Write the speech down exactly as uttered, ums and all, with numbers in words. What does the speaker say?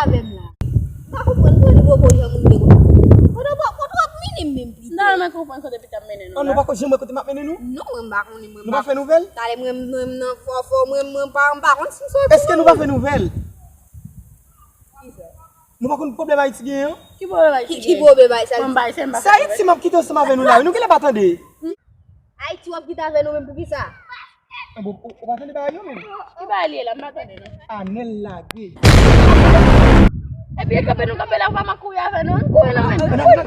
Avè m la. M pa konprann pou yon gwo jan moun gen konsa. Kote w pa, kote w ap mennen m menm pita? M ta renmen konprann kote pita ap mennen nou la. An, nou pa ko janm wè kote m ap mennen nou? Non, mwen m pa konnen, mwen m pa. Nou pa fè nouvèl? Talè mwen, mwen m nan fò fò, mwen, mwen pa, m pa konn si m soti. Èske nou pa fè nouvèl? Kisa? Nou pa konn pwoblèm Ayiti genyen an? Ki pwoblèm Ayiti genyen? Ki pwoblèm Ayiti? Mwen m pa Ayisyen, m pa fè nouvèl. Se Ayiti m ap kite ansanm avè nou la wi. Nou genlè pa tande. Ayiti w ap kite avè nou menm poukisa? Bon, ou, ou pa tande bagay yo menm? Ki bagay li ye la, m pa tande non. Anèl lage. Epi e kanpe nou kanpe la, ou pa man kouri avè nou, ann kouri non menm. Ann, ann,